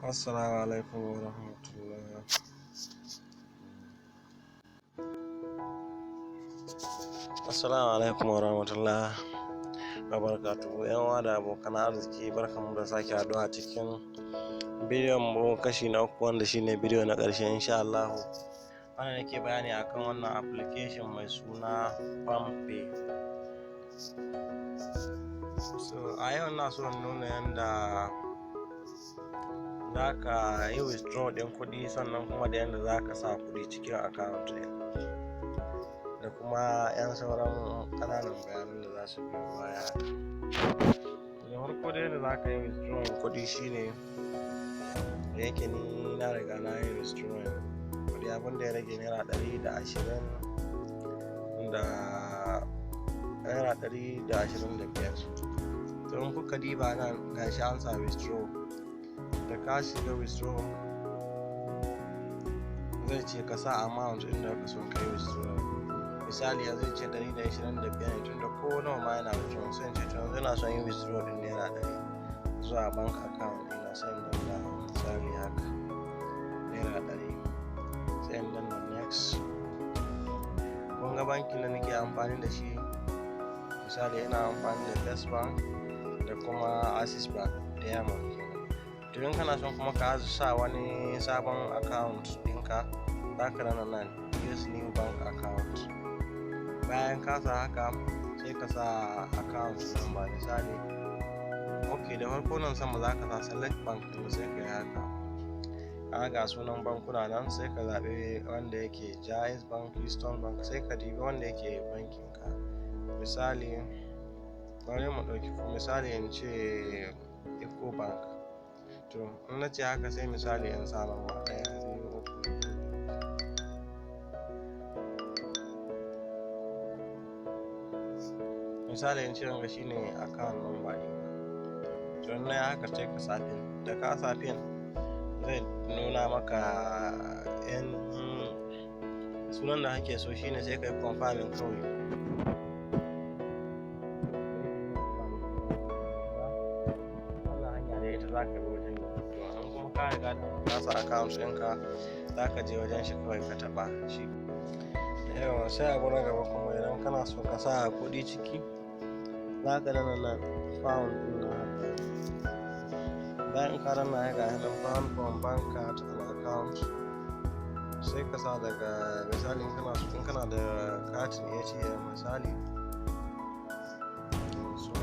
Assalamu alaikum wa rahmatullah. Assalamu alaikum wa rahmatullah wa barakatuhu. 'Yan uwa da abokan arziki, barkanmu da sake haɗuwa a cikin bidiyon mu kashi na uku, wanda shine bidiyo na ƙarshe insha Allahu, wanda nake bayani akan wannan application mai suna PalmPay. So a yau ina so in nuna yanda za ka yi withdraw ɗin kuɗi, sannan kuma da yanda za ka sa kuɗi cikin account ɗin, da kuma 'yan sauran ƙananan bayanan da za su biyo baya. Da farko dai, yadda za ka yi withdrawing kuɗi shine, da yake ni na riga na yi withdrawing kuɗi, abin da ya rage ₦120 da ₦125. To, in kuka diba nan, gashi an sa withdraw. Da ka shiga withdraw, zai ce ka sa amount ɗin da ka son ka yi withdraw. Misali, yanzu zai ce 125 ne, tunda ko nawa ma yana withdraw. Sai in ce, to, yanzu ina son yin withdraw ɗin ₦100 zuwa bank account ɗina. Sai in danna, misali haka, ₦100, sai in danna next. Kun ga bankin da nake amfani da shi, misali ina amfani da First Bank da kuma Access Bank, Diamond kenan. To, in kana son kuma ka sa wani sabon account ɗinka, za ka danna nan "Use new bank account". Bayan ka sa haka, sai ka sa account number, misali. Ok, da farko nan sama za ka sa select bank ɗin, sai ka yi haka. Ka ga sunan bankuna nan, sai ka zaɓi wanda yake Jaiz Bank, Keystone Bank, sai ka dibi wanda yake bankin ka. Misali, bari mu ɗauki misali, in ce Ecobank. To, in na ce haka, sai misali in sa lamba ɗaya, biyu, uku. Misali in ce wanga shine account number ɗina. To, in na yi haka, sai ka sa PIN. Da ka sa PIN, zai nuna maka yan sunan da kake so, shine sai ka yi confirming kawai. Wannan hanya ne ita za ka bi wajen yin withdraw. In kuma ka riga da ka sa account ɗinka, za ka je wajen shi kawai ka taɓa shi. Yawwa, sai abu na gaba kuma, idan kana so ka sa kuɗi ciki, za ka danna nan fund ɗin nan haka. Bayan ka danna, ga nan fund from bank card and account, sai ka sa daga, misali, in kana in kana da katin ATM, misali, so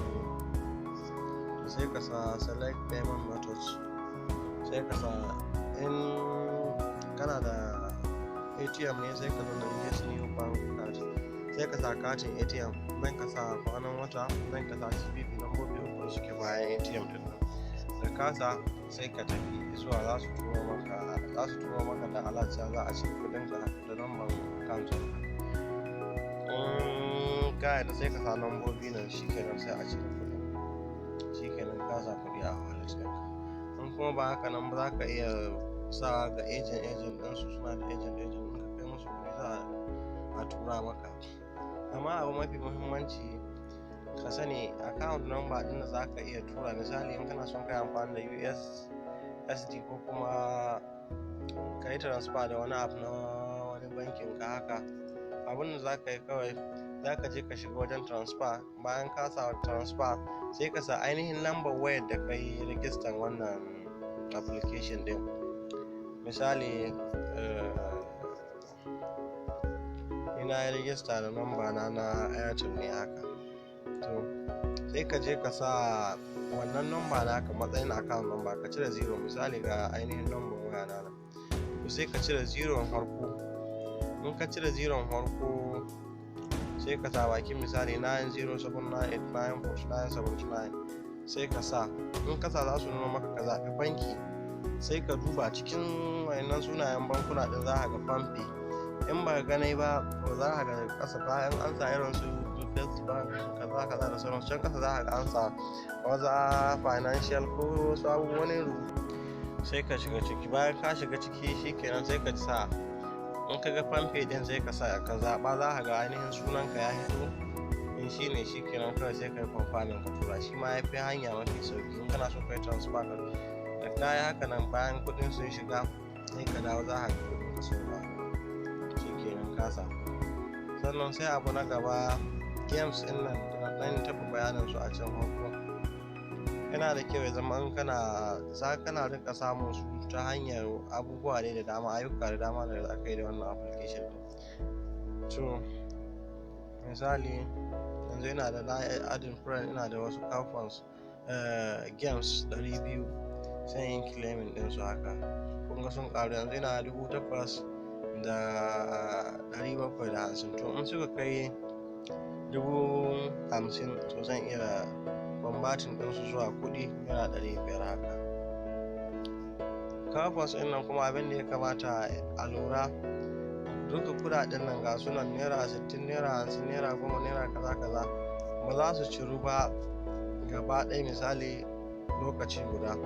sai ka sa select payment methods. Sai ka sa, in kana da ATM ne, sai ka danna use new bank card, sai ka sa katin ATM nan, ka sa kwanan wata nan, ka sa CVV, lambobi uku da suke bayan ATM din nan. Da ka sa, sai ka tafi zuwa, za su turo maka da alert cewa za a cire kuɗin ka da lambar account ɗinka. In ka yarda, sai ka sa lambobi nan, shikenan, sai a cire kuɗin. Shikenan, ka sa kuɗi a wallet ɗinka. In kuma ba haka nan ba, za ka iya sa ga agent ɗinsu, suna da agent agent. In ka kai musu kuɗi, za a tura maka. Amma abu mafi muhimmanci ka sani, account number ɗin da za ka iya tura, misali in kana son ka yi amfani da USSD ko kuma ka yi transfer da wani abu na wani bankin ka haka, abin da za ka yi kawai, za ka je ka shiga wajen transfer. Bayan ka sa transfer, sai ka sa ainihin lambar wayar da ka yi rijistan wannan application ɗin. Misali, ina yi rijista da namba na na Airtel ne haka. To, sai ka je ka sa wannan namba naka matsayin account number, ka cire zero. Misali, ga ainihin number waya na nan. To, sai ka cire zero farko. In ka cire zero farko, sai ka sa bakin, misali, 90798944979, sai ka sa. In ka sa, za su nuna maka ka zaɓi banki. Sai ka duba cikin wayannan sunayen bankuna ɗin, za ka ga PalmPay. In ba ka gane ba, to za ka ga ƙasa, bayan an sa irin su First Bank, kaza kaza da sauransu, can ƙasa za ka ga an sa waza financial ko wasu abubuwan rubutu, sai ka shiga ciki. Bayan ka shiga ciki, shikenan, sai ka sa. In ka ga PalmPay ɗin, sai ka sa, ka zaɓa, za ka ga ainihin sunanka ya hito. In shi ne, shikenan, kawai sai ka yi confirming ka tura. Shi ma ya fi hanya mafi sauki in kana so ka yi transfer ka da Da ka yi haka nan, bayan kuɗin sun shiga, sai ka dawo, za ka ga kuɗin ka sun ƙaru. Shikenan, ka samu. Sannan sai abu na gaba, games ɗin nan da na ɗan taɓa bayanin su a can farko. Yana da kyau ya zama in kana za kana rinƙa samun su ta hanyar abubuwa ne da dama, ayyuka da dama da za ka yi da wannan application ɗin. To, misali yanzu ina da, na yi adding friend, ina da wasu coupons, games 200, sai in yi claiming ɗinsu haka. Kun ga sun ƙaru, yanzu ina da 8,750. To, in suka kai 50,000, to zan iya converting ɗinsu zuwa kuɗi naira 500 haka. Coupons ɗin nan kuma, abin da ya kamata a lura, duka kuɗaɗen nan ga su nan, naira 60, naira 50, naira 10, naira kaza kaza, ba za su ciru ba gaba ɗaya, misali lokaci guda.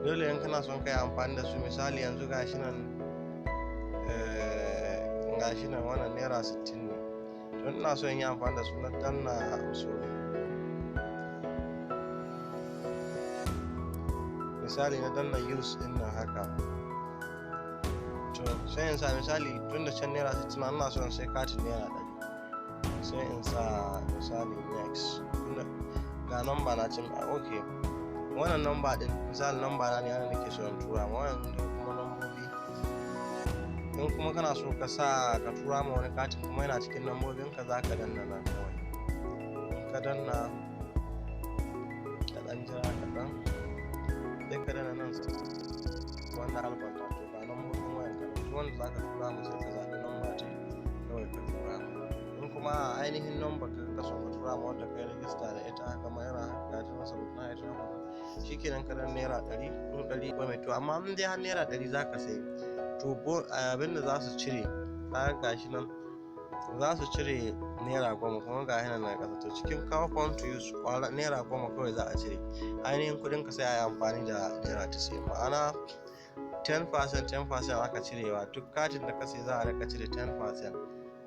Dole in kana son ka yi amfani da su, misali yanzu gashi nan wannan naira 60 ne. To, ina so in yi amfani da su, na danna, sorry, misali na danna use ɗin nan haka, to sai in sa, misali tun da can naira 60, ina so in sai katin naira 100, sai in sa misali next. Ga number na can. Ok, wannan number ɗin, misali number na ne wanda nake so in tura ma wannan, da kuma lambobi. In kuma kana so ka sa ka tura ma wani katin kuma yana cikin lambobin ka, za ka danna nan kawai. In ka danna, ka ɗan jira kaɗan, sai ka danna nan wannan albarka. To, ga lambobin wayan ka, duk wanda za ka tura ma, sai ka zaɓi number ce kawai ka tura ma. In kuma a ainihin number ka ka so ka tura ma, wanda ka yi rajista da ita, kamar irin haka, ga ta masa na ita, shikenan, ka dan naira 100 in ɗari ba mai. To, amma in dai har naira 100 za ka sai, to abin da za su cire, kaga gashi nan, za su cire naira 10, kuma ga nan na ƙasa. To, cikin coupon to use, kwara naira 10 kawai za a cire. Ainihin kuɗin ka sai a yi amfani da naira 90, ma'ana 10%, 10% aka cirewa. Duk katin da ka sai, za a rika cire 10%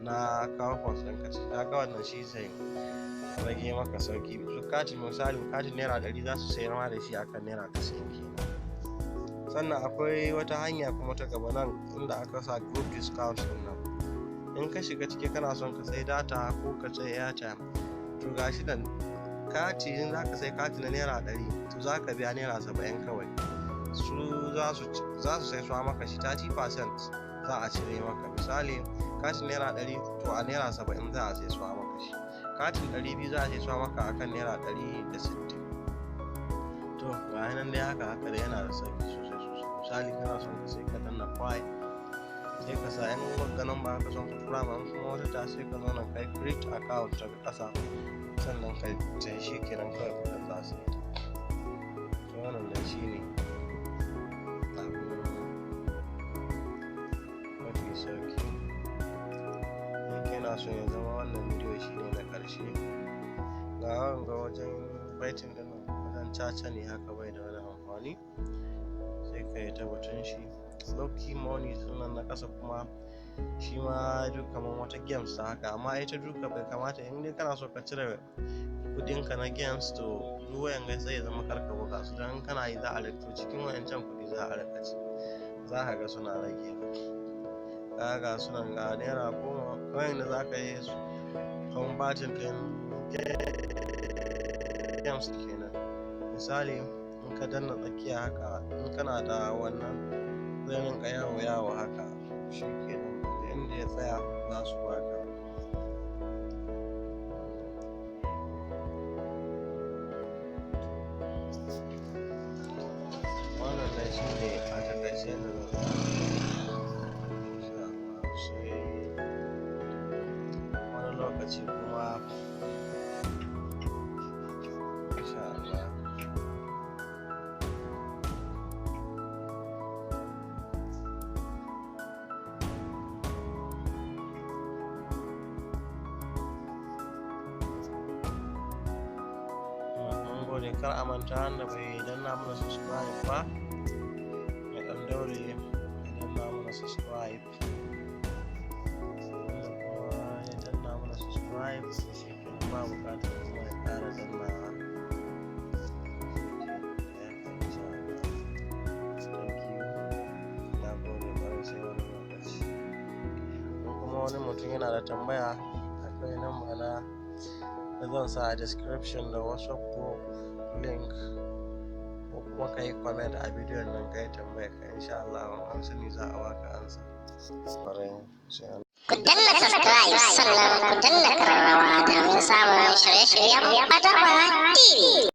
na coupons ɗin ka. Kaga wannan shi zai rage maka sauki. Duk katin, misali katin naira 100, za su sayar ma da shi akan naira 90 kenan. Sannan akwai wata hanya kuma ta gaba, nan inda aka sa group discount ɗin nan. In ka shiga ciki, kana son ka sai data ko ka sai airtime, to gashi nan kati, in za ka sai kati na naira 100, to za ka biya naira 70 kawai. Su za su sai su maka shi, 30% za a cire maka. Misali katin naira 100, to a naira 70 za a sai su maka shi. Katin 200 za a sai su maka akan naira 160. To, ga nan dai, haka haka dai, yana da sauki sosai sosai. Misali kana son ka sai, ka danna buy, sai ka sa in wagga number ka son ka tura ma, in kuma wata ta, sai ka zo nan kai create account daga ƙasa, sannan ka sai, shi kenan kawai kuɗin za su yi. To, wannan dai shi ne abu mafi sauki. Yake yana so ya zama wannan bidiyo shi ne na ƙarshe. Ga wanga wajen betting ɗin nan, wajen caca ne haka, bai da wani amfani, sai ka yi ta batun shi. Lucky Money sunan na ƙasa kuma, shi ma duk kamar wata games ta haka, amma ita duka bai kamata, in dai kana so ka cire kuɗinka na games, to duk wayan sai ya zama karka buga su, don kana yi za a rika cikin wayancan kuɗi za a rika ci, za ka ga suna rage. Ka ga sunan, ga naira 10 kawai da za ka yi converting ɗin games kenan. Misali in ka danna tsakiya haka, in kana da wannan, zai rinka yawo yawo haka, shi kenan, inda ya tsaya za su baka. Wannan dai shi ne a taƙaice yadda zan insha Allah. Sai wani lokaci kuma insha Allah. Mun gode. Kar a manta, wanda bai danna mana subscribe ba, ya ɗan daure ya danna mana subscribe. Wanda kuma ya danna mana subscribe, shi kenan, ba buƙatar kuma ya ƙara dannawa. Shi kenan, insha Allah. wani mutum yana da tambaya, akwai number na da zan sa a description da WhatsApp group link, ko kuma ka yi comment a bidiyon nan ka yi tambaya ka. Insha Allah an sani za a baka ansa. Ku danna subscribe, sannan ku danna kararrawa domin samun shirye-shiryen Fatawa TV.